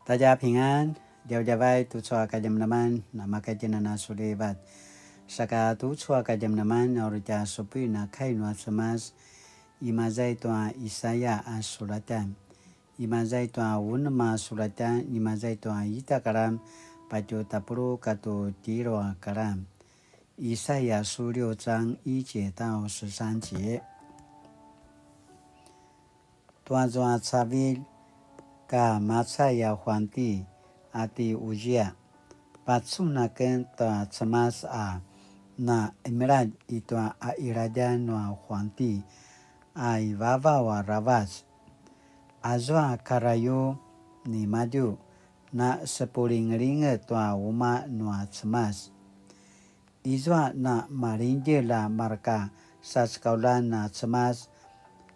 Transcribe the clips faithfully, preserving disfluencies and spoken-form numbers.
大家平安, djavadjavay tucu a kadjamadjaman, namakatjinana sulivat. Saka tucu a kadjamadjaman, a uri tja supuin a kai nua Cemas, imaza i tua Isaya a sulatan. Imaza i tua unem a sulatan, imaza i tua ita karam, patju tapuluq katua tjelu a karam. 以賽亞書六章一節到十三節。 Tuazua cavilj ka macay a huanti a ti Uzia, pacun aken tua Cemas a na qemiladj i tua qaqiladjan nua huanti a i vavaw aravac. Azua karayu nimadju na sepulingelinget tua umaq nua Cemas. Izua na malingdjelj a marka sacekaulan a Cemas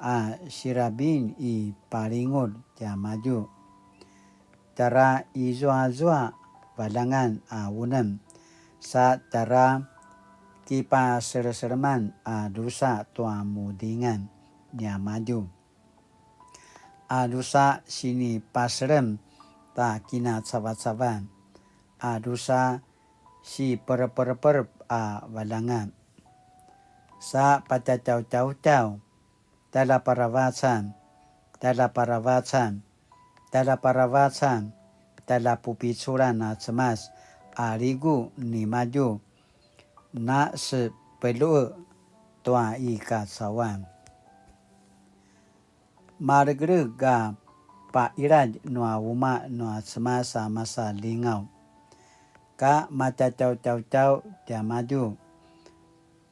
a sirabin i palingulj tiamadju. Tjara izuazua valangan a unem, sa tjara kipaseleselman a drusa tua mudingan niamadju. A drusa sinipaselem ta kinacavacavan, a drusa siperepereperep a valangan. Sa patjatjautjautjau, tjaljaparavacan, tjaljaparavacan, tjaljaparavacan, tjaljapupiculan a Cemas a ligu nimadju, na sepeljuq tua i kacauan. Malegeleg a paqiladj nua umaq nua Cemas a masa lingaw, ka matjatjautjautjau tiamadju,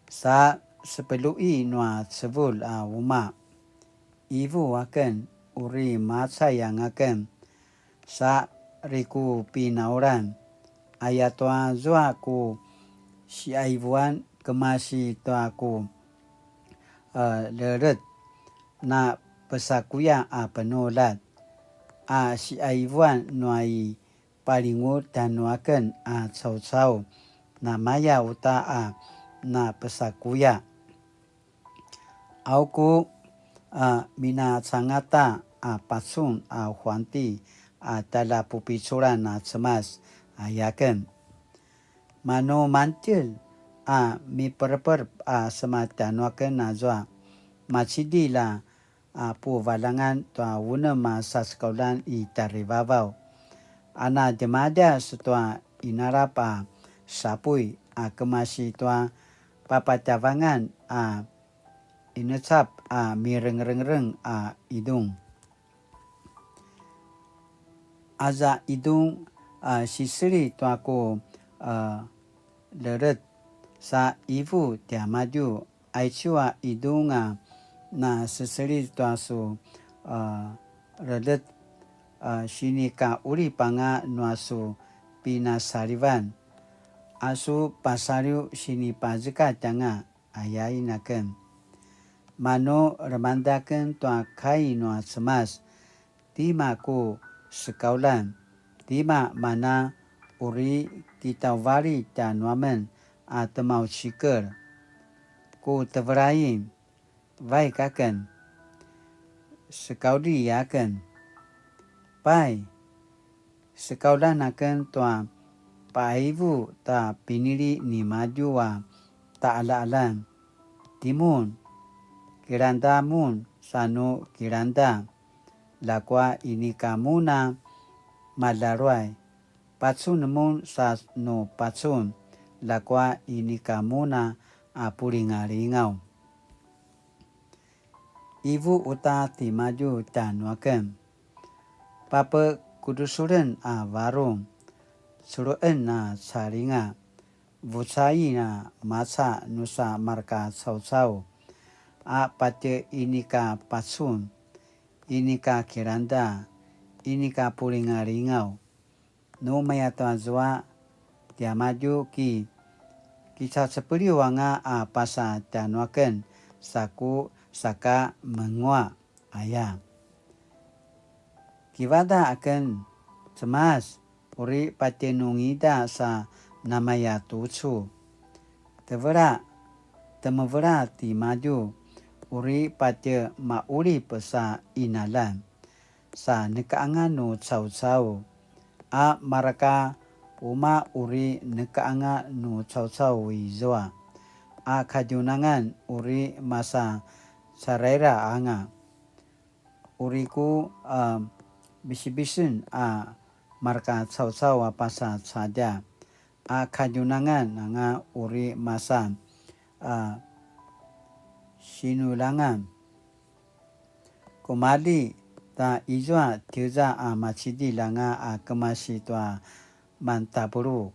sa sepeljuqi nua cevulj a umaq. Ivu aken, uri macay anga ken, sa uri ku pinaulan, ayatua zua ku siqaivuan kemasi tua ku, e, lelet, na pesakuya a penuljat, a siqaivuan nua i palingulj tjanuaken a caucau, namaya uta a na pesakuya. Au ku, a, minacangata a pacun a huanti a tjaljapupiculan a Cemas, aya ken. Manu mantjel a miperper a sema tjanuaken azua macidilj a, a puvalangan tua unem a sacekaulan i tjarivavaw. A na djemadjas tua inalap a sapuy a kemasi tua papatjavangan a inecap a mirengreng a idung. Aza idung a siseli tua ku, a, lelet sa ivu tiamadju, aicu a idung a na siseli tua su, a, lelet, a, sinikaulip anga nua su pinasalivan, a su pasaliw sinipazekatj anga, ayain aken. Manu lemangeda aken tua kai nua Cemas, tima ku sekaulan, tima mana uri kitauvalit tjanuamen a temaucikel. Ku tevelain, vaik aken, sekauli aken. Pai, sekaulan aken tua paivu ta pinili nimadju a taqaljaqaljan. Timun, kilangda mun sa nu kilangda, ljakua inika mun a maljaluay. Pacun mun sa nu pacun, ljakua inika mun a pulingalingaw. Ivu uta timadju tjanuaken. Papekudusulen a varung, culuqen a calinga, vucain a maca nusa marka caucau, a patje inika pacun, inika kilangda, inika pulingalingaw. Nu maya tua zua, tiamadju ki, kicacepeliw anga a pasa tjanuaken, saku saka mengua, aya. Kivada aken, Cemas, uri patjenungida sa namaya tucu. Tevela, temevela timadju, uri patje maulip sa inalan. Sa neka anga nu caucau, a mareka quma uri neka anga nu caucau izua, a kadjunangan uri masa caraira anga. Uri ku, a, bisibisen a mareka caucau a pasa cadja, a kadjunangan anga uri masa, a, sinulangan. Kumalji ta izua tiuza a macidilj anga a kemasi tua mantapuluq.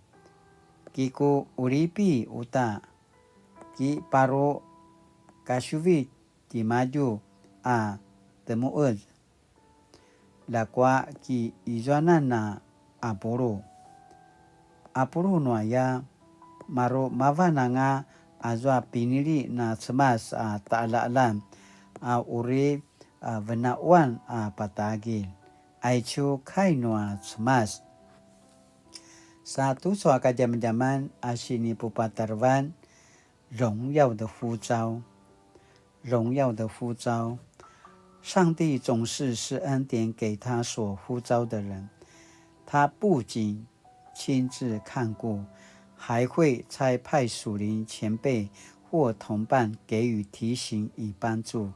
Ki ku qulipi uta, ki paru kasiuvit timadju a temuez. Ljakua ki izuanan a apulu. Apulu nuaya, maru mavan anga azua pinili na Cemas a taqaljaqaljan a uri, a, venauan a patagilj. Aicu kai nua Cemas. Sa tucu a kadjamadjaman a sinipupatarevan, 荣耀的呼召，荣耀的呼召。上帝总是施恩典给他所呼召的人，他不仅亲自看顾，还会差派属灵前辈或同伴给予提醒与帮助，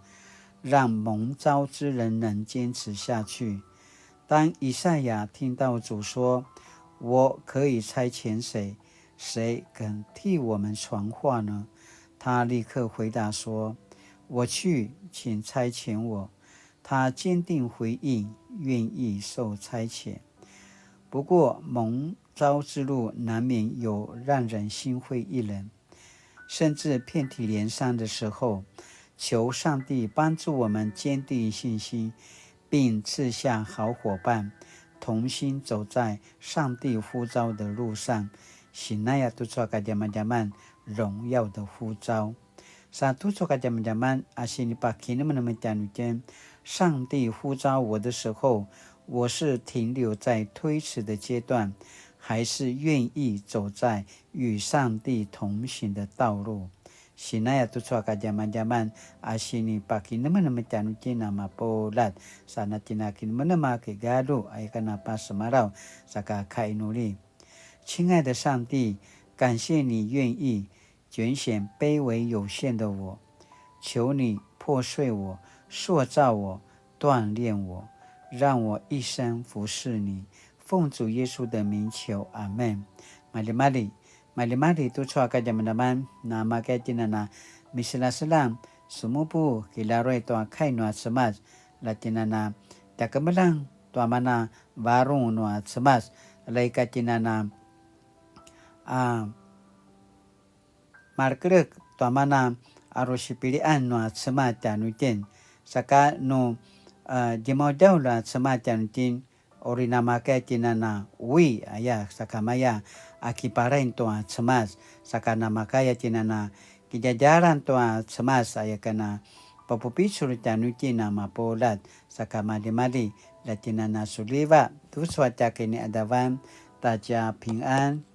让蒙召之人能坚持下去。当以赛亚听到主说：“我可以差遣谁？谁肯替我们传话呢？”他立刻回答说：“我去，请差遣我。”他坚定回应，愿意受差遣。不过，蒙召之路难免有让人心灰意冷，甚至遍体鳞伤的时候，求上帝帮助我们坚定信心，并赐下好伙伴，同心走在上帝呼召的路上。Sinaya tucu a kadjamadjaman, 荣耀的呼召。Sa tucu a kadjamadjaman a sinipakinemenem tjanuitjen, 上帝呼召我的时候，我是停留在推辞的阶段，还是愿意走在与上帝同行的道路？Sinaya tucu a kadjamadjaman a sinipakinemenem tjanuitjen a mapuljat, sa na tjinakinemenem a kigalju a ika na pasemalaw, saka kainuli. 亲爱的上帝，感谢你愿意拣选卑微有限的我，求你破碎我、塑造我、锻炼我，让我一生服侍你。奉主耶稣的名求，阿们。Maljimalji, maljimalji tucu a kadjamadjaman, na makaya tjinana miselaselang, semupu, kilaruay tua kai nua Cemas, la tjinana tjakemeljang tua mana varung nua Cemas, la ika tjinana a, malekelek tua mana a rusipilian nua Cemas tjanuitjen, saka nu, a, djemaudjaw nua Cemas tjanuitjen, uri namakaya tjinana ui, aya, sakamaya a kiparain tua Cemas, saka namakaya tjinana kidjadjalan tua Cemas, aya kana papupicul tjanuitjen a mapuljat, saka maljimalji, la tjinana suliva, tucu a tja kiniadavan, ta tja pingan.